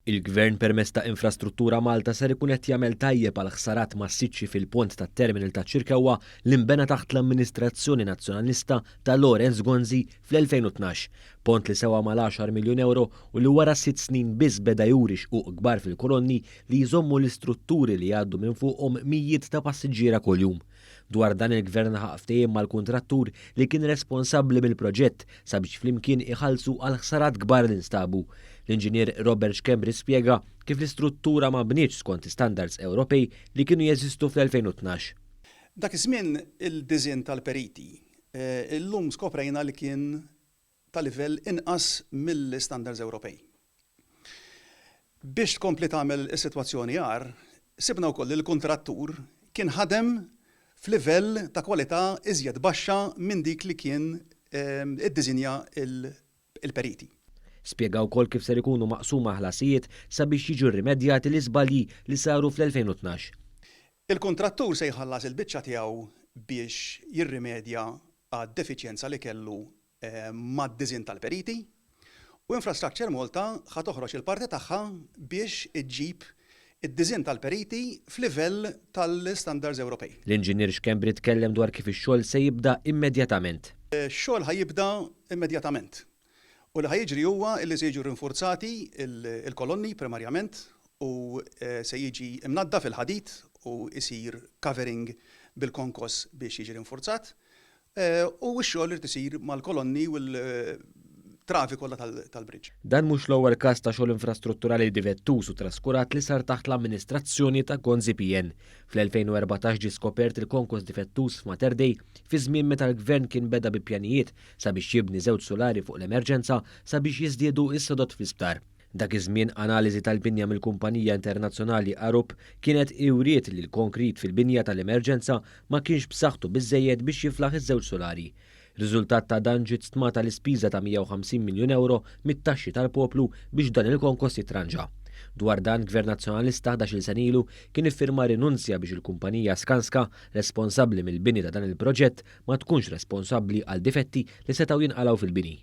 Il-Gvern permezz ta' Infrastruttura Malta ser ikun qed jagħmel tajjeb għal ħsarat massiċċi fil-pont tat-terminal taċ-Ċirkewwa li nbena taħt l-amministrazzjoni Nazzjonalista ta' Lawrence Gonzi fl-2012. Pont li sewa mal-għaxar miljun ewro u li wara sitt snin biss beda juri xquq kbar fil-kolonni li jżommu l-istrutturi li jgħaddu minn fuqhom mijiet ta' passiġġiera kuljum. Dwar dan il-Gvern laħaq ftehim mal-kuntrattur li kien responsabbli mill-proġett sabiex flimkien iħallsu għall-ħsarat kbar li nstabu. L-Inġinier Robert Schembri spjega kif l-istruttura ma bnietx skont l-istandards Ewropej li kienu jeżistu fl-2012. Dak iż-żmien il-disinn tal-periti illum skoprejna li kien ta' livell inqas mill-istandards Ewropej. Biex tkompli tagħmel is-sitwazzjoni agħar, sibna wkoll li l-kuntrattur kien ħadem f'livell ta' kwalità iżjed baxxa minn dik li kien iddisinja l-periti. Spjega wkoll kif ser ikunu maqsuma l-ħlasijiet sabiex jiġu rrimedjati l-iżbalji li saru fl-2012. Il-kuntrattur se jħallas il-biċċa tiegħu biex jirrimedja għad-defiċjenza li kellu mad-disinn tal-periti u Infrastructure Malta ħa toħroġ il-parti tagħha biex iġġib id-disinn tal-periti f'livell tal-istandards Ewropej. L-Inġinier Schembri tkellem dwar kif ix-xogħol se jibda immedjatament. Ix-xogħol ħa jibda immedjatament u li ħa jiġri huwa li se jiġu rinfurzati l-kolonni primarjament u se jiġi mnaddaf il-ħadid u jsir covering bil-konkos biex jiġi rinfurzat. U x-xogħol irid isir mal-kolonni u l-travi kollha tal-bridge. Dan mhux l-ewwel każ ta' xogħol infrastrutturali difettuż u traskurat li sar taħt l-amministrazzjoni ta' Gonzi PN. Fl-2014 ġie skopert il-konkos difettuż f'Mater Dei fi żmien meta l-Gvern kien beda bi pjanijiet sabiex jibni żewġ sulari fuq l-emerġenza sabiex jiżdiedu s-sodod fl-isptar. Dak iż-żmien analiżi tal-binja mill-kumpanija internazzjonali Arup kienet wriet li l-konkrit fil-binja tal-emerġenza ma kienx b'saħħtu biżżejjed biex jiflaħ iż-żewġ sulari. Riżultat ta' dan ġiet stmata l-ispiża ta' 150 miljun ewro mit-taxxi tal-poplu biex dan il-konkos jitranġa. Dwar dan, Gvern Nazzjonalista ħdax-il sena ilu kien iffirma rinunzja biex il-kumpanija Skanska, responsabbli mill-bini ta' dan il-proġett, ma tkunx responsabbli għal difetti li setgħu jinqalgħu fil-bini.